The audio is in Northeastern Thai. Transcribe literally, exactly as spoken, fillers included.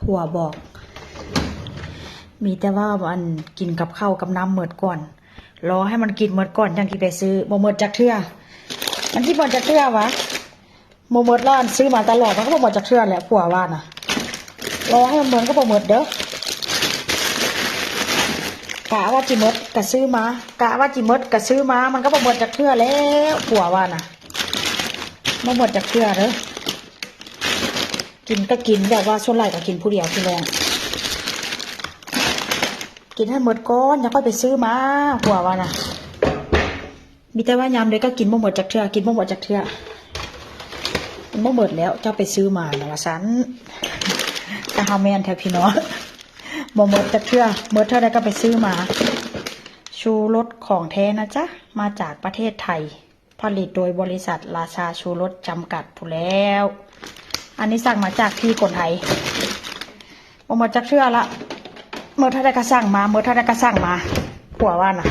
ผัวบอก มีแต่ว่าอันกินกับข้าวกับน้ำหมดก่อน รอให้มันกินหมดก่อนจั่งสิไปซื้อ บ่หมดจักเทื่อ มันสิหมดจักเทื่อวะ บ่หมดแล้ว อันซื้อมาตลอดมันก็บ่หมดจักเทื่อแหละ ผัวว่านะ รอให้มันหมดก็บ่หมดเด้อ กะว่าสิหมดก็ซื้อมา กะว่าสิหมดก็ซื้อมา มันก็บ่หมดจักเทื่อแล้ว ผัวว่านะ บ่หมดจักเทื่อเด้อ กินก็กิน แบบว่าส่วนหลายก็กินผู้เดียวพี่น้อง กินให้หมดก่อน แล้วค่อยไปซื้อมา ผัวว่านะ มีแต่ว่ายามใดก็กินบ่หมดจักเทื่อ กินบ่หมดจักเทื่อ มันบ่หมดแล้ว เจ้าไปซื้อมานะ ว่าซั่น แต่เฮาแม่นแท้พี่น้อง บ่หมดจักเทื่อ หมดเท่าใดก็ไปซื้อมา ชูรสของแท้นะจ๊ะ มาจากประเทศไทย ผลิตโดยบริษัทราชาชูรสจำกัดพู้นแหล้ว อันนี้สั่งมาจากพี่คนไทย บ่หมดจักเทื่อละ หมดเท่าใดก็สั่งมา หมดเท่าใดก็สั่งมา ผัวว่านะ